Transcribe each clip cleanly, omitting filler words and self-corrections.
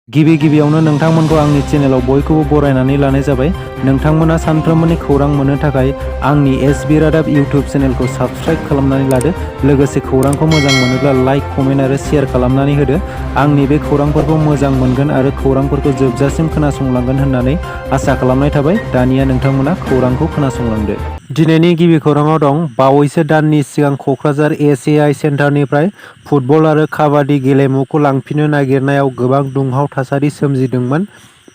गिबियावनो नोंथांमोनखौ आंनि चेनेलाव बयखौबो बरायनानै लानाय जाबाय। नोंथांमोना सानफ्रोमबोनि खौरां मोननो थाखाय आंनि एसबी रादाब इउटिउब चेनेलखौ साबस्क्राइब खालामनानै लादो। लोगोसे खौरांखौ मोजां मोनोब्ला लाइक, कमेन्ट आरो शेयार खालामनानै होदो। आंनि बे खौरांफोरखौ मोजां मोनगोन आरो खौरांफोरखौ जोबजासिम खोनासंलांगोन होननानै आसा खालामनाय थाबाय। दानिया नोंथांमोना खौरांखौ खोनासंलांदो। दिनैनि गिबि खौराङाव दं, बावैसो दाननि सिगां क'क्राझार एसएआइ सेन्टारनिफ्राय फुटबल आरो काबादि गेलेमुखौ लांफिननो नागिरनायाव गोबां दुंहाव थासारि सोमजिदोंमोन।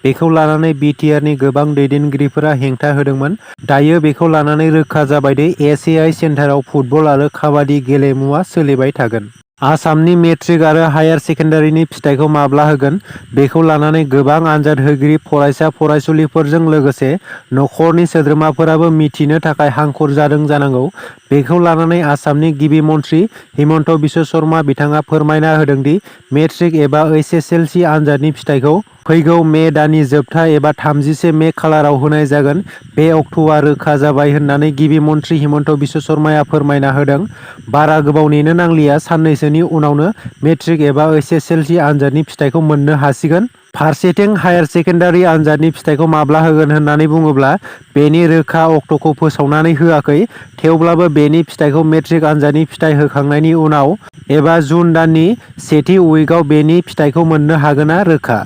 बेखौ लानानै बिटिआरनि गोबां दैदेनगिरिफोरा हेंथा होदोंमोन। दायो बेखौ लानानै रोखा जाबाय दि एसएआइ सेन्टाराव फुटबल आरो काबादि गेलेमुवा सोलिबाय थागोन। आसामनि मेट्रिक आरो हायार सेकेन्डारिनि फिथाइखौ माब्ला होगोन? बेखौ लानानै गोबां आनजाद होगिरि फरायसा फरायसुलिफोरजों लोगोसे नखरनि सोद्रोमाफोराबो मिथिनो थाखाय हांखुर जादों जानांगौ। बेखौ लानानै आसामनि गिबि मन्थ्रि हिमन्त बिश्व शर्मा बिथाङा फोरमायना होदों दि मेट्रिक एबा HSLC आनजादनि फिथाइखौ फैगौ मे दाननि जोबथा एबा 31 मे खालाराव होनाय जागोन। बे अक्ट'आ रोखा जाबाय होननानै गिबि मन्थ्रि हिमन्त बिश्व शर्माया फोरमायना होदों। बारा गोबाव नेनो नांलिया, साननैसोनि उनावनो मेट्रिक एबा HSLC आनजादनि फिथाइखौ मोननो हासिगोन। फारसेथिं हायार सेकेन्डारि आनजादनि फिथाइखौ माब्ला होगोन होननानै बुङोब्ला बेनि रोखा अक्ट'खौ फोसावनानै होआखै। थेवब्लाबो बेनि फिथाइखौ मेट्रिक आनजादनि फिथाइ होखांनायनि उनाव एबा जुन दाननि सेथि उइकआव बेनि फिथाइखौ मोननो हागोना रोखा।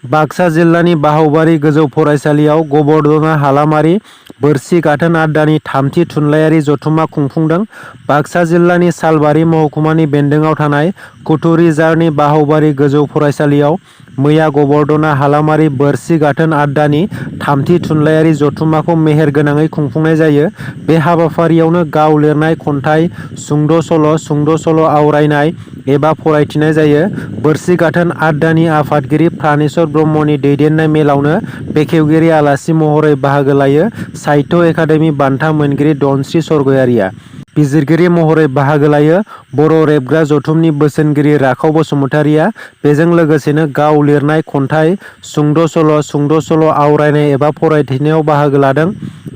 बाक्सा जिल्लानि बाहावबारि गोजौ फरायसालियाव गबर्धना हालामारि बोरसि गाथोन आड्डानि थामथि थुनलाइयारि जथुम्मा खुंफुंदों। बाक्सा जिल्लानि सालबारि महकुमानि बेन्दोंआव थानाय कुथुरिझारनि बाहावबारि गोजौ फरायसालियाव मैया गबर्धना हालामारि बोरसि गाथोन आड्डानि थामथि थुनलाइयारि जथुम्माखौ मेहेरगोनाङै खुंफुंनाय जायो। बे हाबाफारियावनो गाव लिरनाय खन्थाइ, सुंद' सल', सुंद' सल' आवरायनाय एबा फरायथिनाय जायो। बोरसि गाथोन आड्डानि आफादगिरि प्रानेश्वर ब्रह्मनि दैदेननाय मेलावनो बेखेवगिरि आलासि महरै बाहागो लायो साहित्य एकाडेमि बान्था मोनगिरि धनश्री सरगयारिया। बिजिरगिरि महरै बाहागो लायो बर' रेबग्रा जथुमनि बोसोनगिरि राखाव बसुमतारिया। बेजों लोगोसेनो गाव लिरनाय खन्थाइ, सुंद' सल', सुंद' सल' आवरायनाय एबा फरायथिनायाव बाहागो लादों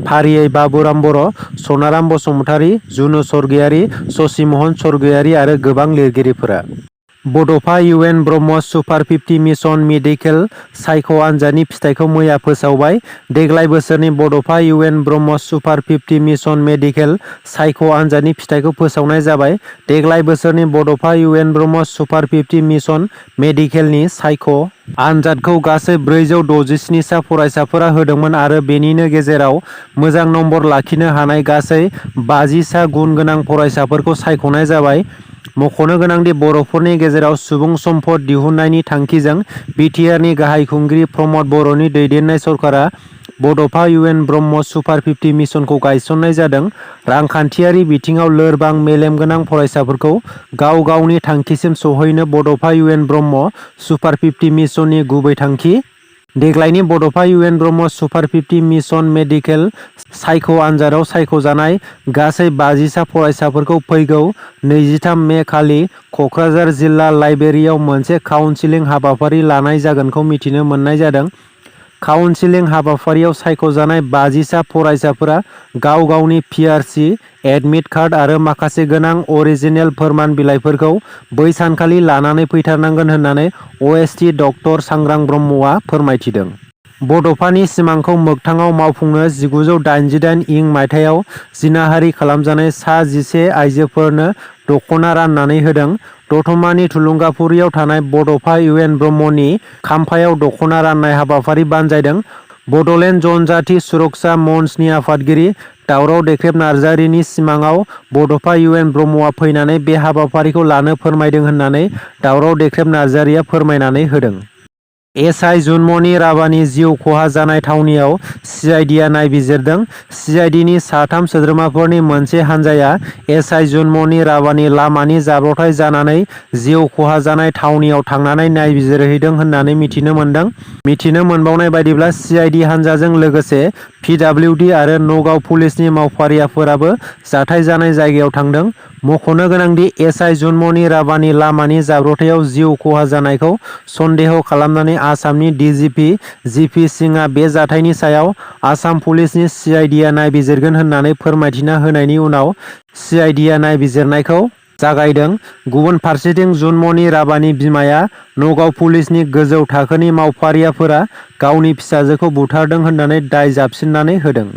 फारियै बाबुराम बर', सनाराम बसुमतारी, जुनु सरगयारी, शशिमहन सरगयारी आरो गोबां लिरगिरिफोरा। बड'फा इउएन ब्रह्म सुपार 50 मिशन मेडिकेल साइक' आनजादनि फिथाइखौ मैया फोसावबाय। देग्लाय बोसोरनि बड'फा इउएन ब्रह्म सुपार 50 मिशन मेडिकेल साइक' आनजादनि फिथाइखौ फोसावनाय जाबाय। देग्लाय बोसोरनि बड'फा इउएन ब्रह्म सुपार 50 मिशन मेडिकेलनि साइक' आनजादखौ गासै 467 सा फरायसाफोरा होदोंमोन आरो बेनिनो गेजेराव मोजां नम्बर लाखिनो हानाय गासै 50 सा गुन गोनां फरायसाफोरखौ सायख'नाय जाबाय। मख'नो गोनांदि बर'फोरनि गेजेराव सुबुं सम्पद दिहुननायनि थांखिजों बिटिआरनि गाहाय खुंगिरि प्रमद बर'नि दैदेननाय सरकारा बड'फा इउएन ब्रह्म सुपार 50 मिशनखौ गायसननाय जादों। रांखान्थियारि बिथिङाव लोरबां मेलेम गोनां फरायसाफोरखौ गाव गावनि थांखिसिम सौहैनो बड'फा इउएन ब्रह्म सुपार 50 मिशननि गुबै थांखि। देग्लायनि बड'फा इउएन ब्रह्म सुपार 50 मिशन मेडिकेल साइक' आनजादाव सायख'जानाय गासै 50 सा फरायसाफोरखौ फैगौ 23 मे खालि क'क्राझार जिल्ला लाइब्रेरियाव मोनसे काउन्सिलिं हाबाफारि लानाय जागोनखौ मिथिनो मोननाय जादों। काउन्सिलिं हाबाफारियाव सायख'जानाय 50 सा फरायसाफोरा गाव गावनि पिआरसि, एडमिट कार्ड आरो माखासे गोनां अरिजिनेल फोरमान बिलाइफोरखौ बै सानखालि लानानै फैथारनांगोन होननानै अएसटि डक्टर सांग्रां ब्रह्मआ फोरमायथिदों। बड'फानि सिमांखौ मोगथाङाव मावफुंनो 1988 इं मायथाइयाव जिनाहारि खालामजानाय सा 11 आइजोफोरनो दख'ना राननानै होदों। दतमानि थुलुंगाफुरियाव थानाय बड'फा इउएन ब्रह्मनि खाम्फायाव दख'ना राननाय हाबाफारि बानजायदों। बड'लेण्ड जनजाति सुरक्षा मन्चनि आफादगिरि दावराव देख्रेब नार्जारिनि सिमाङाव बड'फा इउएन ब्रह्मआ फैनानै बे हाबाफारिखौ लानो फोरमायदों होननानै दावराव देख्रेब नार्जारिया फोरमायनानै होदों। एसआइ जुनमनि राभानि जिउ खहा जानाय थावनियाव सिआइडिआ नायबिजिरदों। सिआइडिनि साथाम सोद्रोमाफोरनि मोनसे हानजाया एसआइ जुनमनि राभानि लामानि जाब्रबथाय जानानै जिउ खहा जानाय थावनियाव थांनानै नायबिजिरहैदों होननानै मिथिनो मोनदों। मिथिनो मोनबावनाय बायदिब्ला सिआइडि हानजाजों लोगोसे पिडब्लिउडि आरो नगाव पुलिसनि मावफारियाफोराबो जाथाय जानाय जायगायाव थांदों। मख'नो गोनांदि एसआइ जुनमनि राभानि लामानि जाब्रबथायाव जिउ खहा जानायखौ सन्देह' खालामनानै आसामनि डिजिपि जिपि सिंहआ बे जाथायनि सायाव आसाम पुलिसनि सिआइडिआ नायबिजिरगोन होननानै फोरमायथिना होनायनि उनाव सिआइडिआ नायबिजिरनायखौ जागायदों। गुबुन फारसेथिं जुनमनि राभानि बिमाया नगाव पुलिसनि गोजौ थाखोनि मावफारियाफोरा गावनि फिसाजोखौ बुथारदों होननानै दाय जाबसिननानै होदों।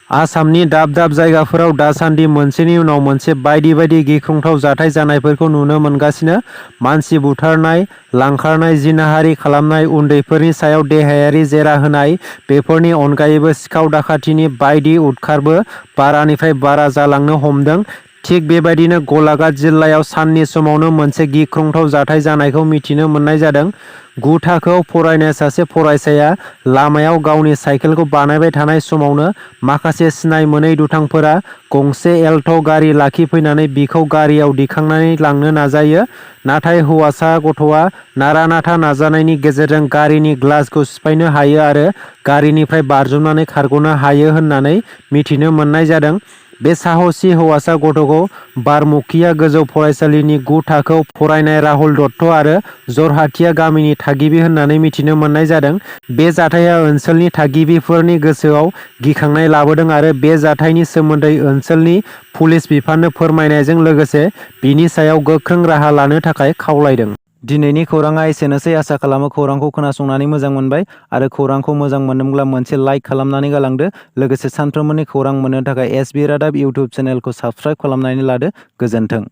आसामनि दाब दाब जायगाफोराव दासान्दि मोनसेनि उनाव मोनसे बायदि बायदि गिख्रंथाव जाथाय जानायफोरखौ नुनो मोनगासिनो। मानसि बुथारनाय, लांखारनाय, जिनाहारि खालामनाय, उन्दैफोरनि सायाव देहायारि जेरा होनाय, बेफोरनि अनगायैबो सिखाव दाखाथिनि बायदि उदखारबो बारानिफ्राय बारा जालांनो हमदों। थिग बेबायदिनो गलाघाट जिल्लायाव साननि समावनो मोनसे गिख्रंथाव जाथाय जानायखौ मिथिनो मोननाय जादों। 9 थाखोआव फरायनाय सासे फरायसाया लामायाव गावनि साइकेलखौ बानायबाय थानाय समावनो माखासे सिनाय मोनै दुथांफोरा गंसे एल्ट' गारि लाखिफैनानै बिखौ गारियाव दिखांनानै लांनो नाजायो। नाथाय हौवासा गथ'आ नारा नाथा नाजानायनि गेजेरजों गारिनि ग्लासखौ सिफायनो हायो आरो गारिनिफ्राय बारजुमनानै खारग'नो हायो होननानै मिथिनो मोननाय जादों। बे साहसि हौवासा गथ'खौ बारमुखिया गोजौ फरायसालिनि 9 थाखोआव फरायनाय राहुल दत्त आरो जरहाटिया गामिनि थागिबि होननानै मिथिनो मोननाय जादों। बे जाथाया ओनसोलनि थागिबिफोरनि गोसोआव गिखांनाय लाबोदों आरो बे जाथायनि सोमोन्दै ओनसोलनि पुलिस बिफाननो फोरमायनायजों लोगोसे बिनि सायाव गोख्रों राहा लानो थाखाय खावलायदों। दिनैनि खौराङा एसेनोसै। आसा खालामो खौरांखौ खोनासंनानै मोजां मोनबाय आरो खौरांखौ मोजां मोनदोंब्ला मोनसे लाइक खालामनानै गालांदो। लोगोसे सानफ्रोमबोनि खौरां मोननो थाखाय एसबि रादाब इउटुब चेनेलखौ साबस्क्राइब खालामनानै लादो। गोजोन्थों।